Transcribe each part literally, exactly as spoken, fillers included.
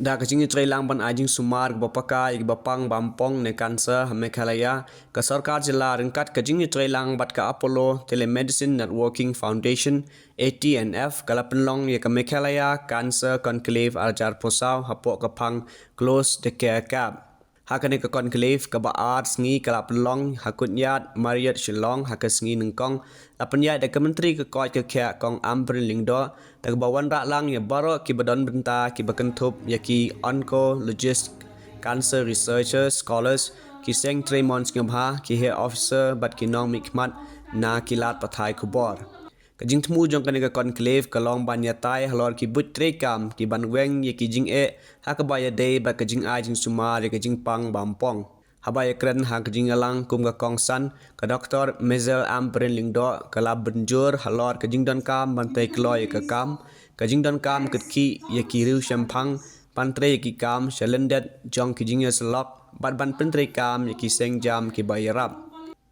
Da ka jingïatreilang ban ai jingsumar kaba paka ïa kiba pang bam pong ne cancer ha Meghalaya, ka sorkar jylla ryngkat ka jingïatreilang bad ka Apollo Telemedicine Networking Foundation, A T N F, ka la pynlong ïa ka Meghalaya Cancer Conclave ar hajar arphew saw hapoh ka phang Close the Care Gap. Ha kane ka conclave kaba ar sngi ka la pynlong ha Courtyard Marriott Shillong ha ka sngi nyngkong, la pynïaid da ka Myntri ka koit ka khiah Kong Ampareen Lyngdoh, da kaba wanrah lang ïa baroh kiba don bynta kiba kynthup ïa ki oncologist, cancer researchers, scholars, ki seng trei mon sngewbha, ki health officer bad ki nongmihkhmat na ki lad pathai khubor. Ka jingthmu jong kane ka conclave ka long ban ïatai halor ki buit treikam ki ban weng ïa ki jingeh ha kaba ïadei bad ka jingai jingsumar ïa ka jingpang bam pong. Haba ïakren ha ka jingïalang kum ka kongsan, ka Doktor Mazel Ampareen Lyngdoh ka la pynjur halor ka jingdonkam ban tei kloi ïa ka kam, ka jingdonkam kyrkieh ïa ki riew shemphang, ban trei ïa ki kam sha lyndet jong ki jingïasyllok bad ban pyntreikam ïa ki seng jam kiba ïarap.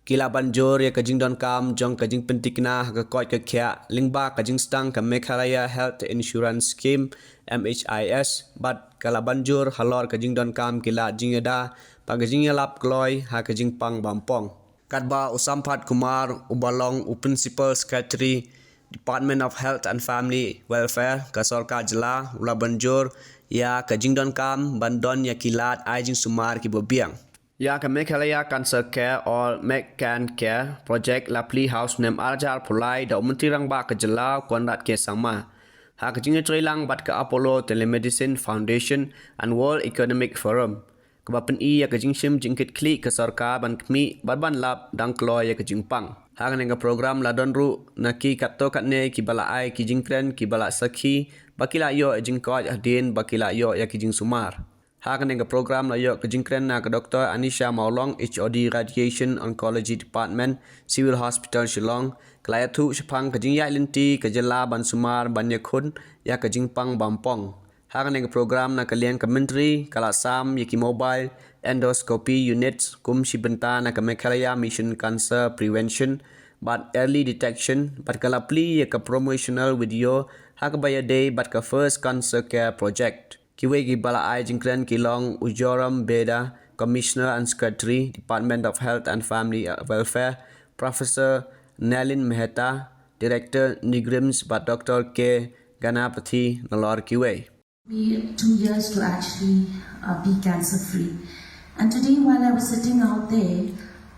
Ki la pynjur ïa ka jingdonkam jong ka jingpyntikna ha ka koit ka khiah lyngba ka jingsdang ka Meghalaya Health Insurance Scheme, M H I S, bad ka la pynjur halor ka jingdonkam ki lad jingïada bad ka jingïalap kloi ha ka jingpang bam pong. Katba u Sampath Kumar, uba long u Principal Secretary, Department of Health and Family Welfare, ka sorkar jylla, u la pynjur ïa ka jingdonkam ban don ïa ki lad ai jingsumar kiba biang. Ïa ka Meghalaya Cancer Care or MegCan Care Project la plie ha u snem ar hajar arphew lai da u Myntri Rangbah ka jylla, Conrad K Sangma, ha ka jingïatreilang bad ka Apollo Telemedicine Foundation and World Economic Forum, kaba pyni ïa ka jingshim jingkitkhlieh ka sorkar ban khmih bad ban lap dang kloi ïa ka jingpang. Ha kane ka program la don ruh na ki katto katne kiba la ai ki jingkren, kiba la sakhi ba ki la ïoh jingkoit hadien ba ki la ïoh ïa ki jingsumar. Ha kane ka program la ïoh ka jingkren na ka Doktor Anisha Mawlong, H O D, Radiation Oncology Department, Civil Hospital Shillong, ka la ïathuh shaphang ka jingïaid lynti ka jylla ban sumar ban ïakhun ïa ka jingpang bam pong. Ha kane ka program na ka liang ka Myntri ka la sam ïa ki mobile endoscopy units kum shi bynta na ka Meghalaya Mission Cancer Prevention bad Early Detection, bad ka la plie ïa ka promotional video ha kaba ïadei bad ka First Cancer Care Project. Kiwei kiba la ai jingkren ki long u Joram Beda, Commissioner and Secretary, Department of Health and Family Welfare, Professor Nalin Mehta, Director, NEIGRIHMS, bad Doktor K Ganapathy, nalor kiwei. Me two years to actually uh, be cancer free. And today, while I was sitting out there,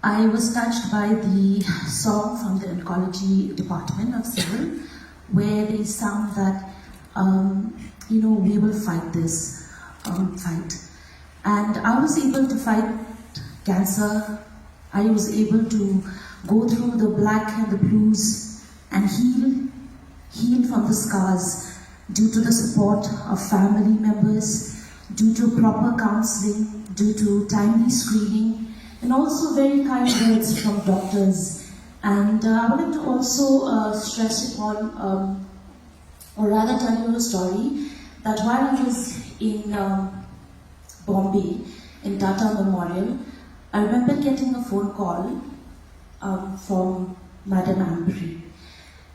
I was touched by the song from the oncology department of civil, where they sung that, um, you know, we will fight this um, fight. And I was able to fight cancer. I was able to go through the black and the blues and heal, heal from the scars due to the support of family members, due to proper counseling, due to timely screening, and also very kind words from doctors. And uh, I wanted to also uh, stress upon, um, or rather, tell you a story that while I was in um, Bombay in Tata Memorial, I remember getting a phone call um, from Madam Ampareen.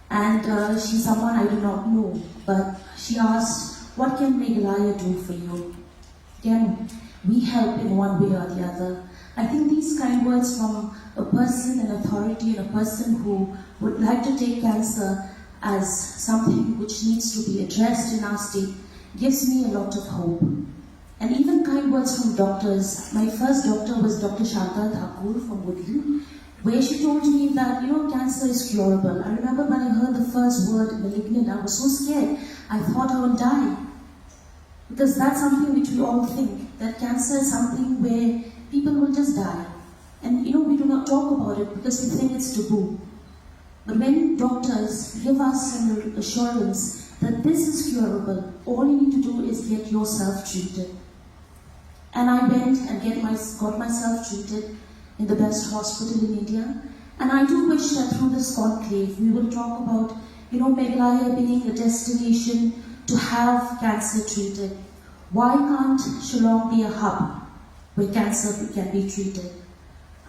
And uh, she's someone I do not know, but she asked, "What can Meghalaya do for you? Can we help in one way or the other?" I think these kind words from a person in authority and a person who would like to take cancer as something which needs to be addressed in our state gives me a lot of hope. And even kind words from doctors. My first doctor was Doctor Shanta Thakur from Woodley, where she told me that, you know, cancer is curable. I remember when I heard the first word malignant, I was so scared. I thought I would die. Because that's something which we all think, that cancer is something where people will just die. And, you know, we do not talk about it because we think it's taboo. But when doctors give us an assurance that this is curable, all you need to do is get yourself treated. And I went and get my, got myself treated in the best hospital in India. And I do wish that through this conclave, we will talk about, you know, Meghalaya being a destination to have cancer treated. Why can't Shillong be a hub where cancer can be treated?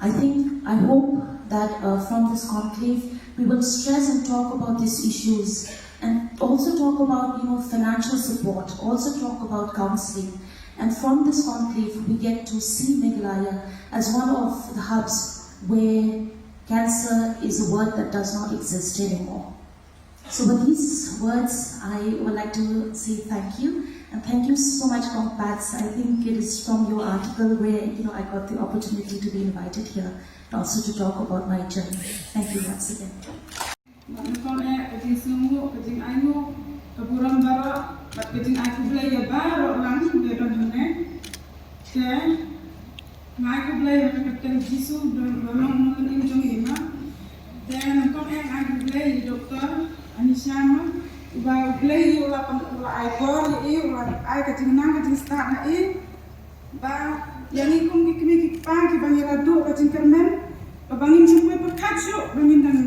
I think, I hope that uh, from this conclave, we will stress and talk about these issues And also talk about, you know, financial support, also talk about counseling. And from this conclave, we get to see Meghalaya as one of the hubs where cancer is a word that does not exist anymore. So with these words, I would like to say thank you, and thank you so much, Kong Pats. I think it is from your article where, you know, I got the opportunity to be invited here and also to talk about my journey. Thank you once again. Bad nyngkong eh ka jingsngewnguh, ka jingainguh, ka burom baroh bad ka jingai khublei ïa baroh lang ba don hangne. Te nga ai khublei ha ka kyrteng Jisu ba long u nongpynim jong ngi ma. Te nyngkong eh nga ai khublei ïa Doctor Anisha ma, uba U Blei u la pyn, u la ai bor ïa i, u la ai ka jingnang ka jingstad ha i. Ba ïa ngi kum ki kmie ki kpa kiba ngi la duh ka jingkyrmen, ba ngin sngewthuh pyrkhat shuh ba ngin dang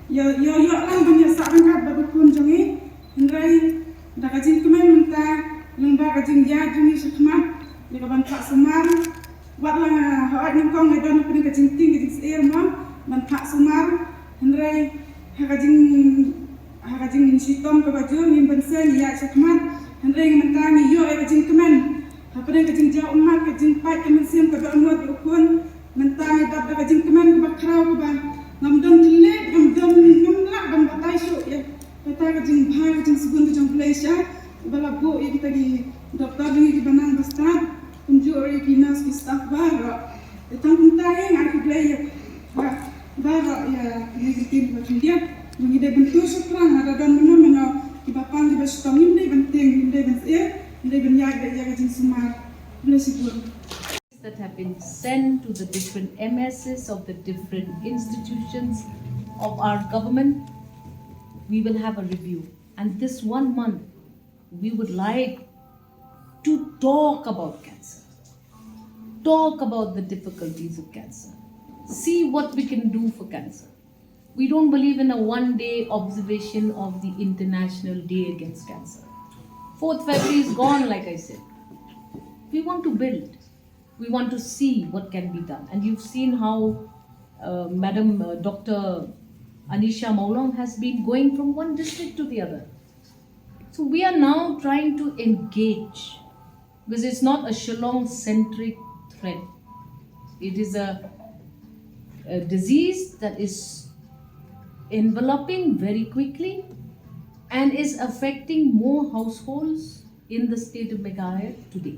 ïa, ïa, ïa lang ban ïa sah ryngkat bad u khun jong ngi. Hynrei da ka jingkmen mynta, lyngba ka jingïaid jong ngi shakhmat ïa ka ban phah sumar, wat la hooid nyngkong ngi don ka jingtieng ka jingsyier mo ban phah sumar, hynrei ha ka jing, ha ka jingshitom kaba jur ngim banse ngi ïaid shakhmat. Hynrei mynta ngi ïoh ïa ka jingkmen hapdeng ka jingjaw ummat, ka jingpait ka mynsiem ka dohnud ïa u khun. Mynta ngi dap da ka jingkmen kaba khraw kaba ngam don thylliej, ngam don, ngam lah ban batai shuh ïa kata ka jingbha ka jingsbun ka jong U Blei sha uba la buh ïa kita ki doktor jong ngi kiba nang ba stad, kumjuh ruh ïa ki nurse ki staff baroh. Te tang kumta hi nga ai khublei ïa baroh ïa kine ki team ba khyndiat ba ngi dei ban tu shaphrang, lada don mano mano kiba pang kiba shitom ngim dei ban tieng, ngim dei ban syier, ngim dei ban ïaid beit ïa ka jingsumar. Khublei shibun. That have been sent to the different M S Ss of the different institutions of our government, we will have a review. And this one month, we would like to talk about cancer, talk about the difficulties of cancer, see what we can do for cancer. We don't believe in a one day observation of the International Day Against Cancer. Fourth February is gone, like I said. We want to build. We want to see what can be done. And you've seen how uh, Madam uh, Doctor Anisha Mawlong has been going from one district to the other. So we are now trying to engage, because it's not a Shillong centric threat. It is a, a disease that is enveloping very quickly and is affecting more households in the state of Meghalaya today.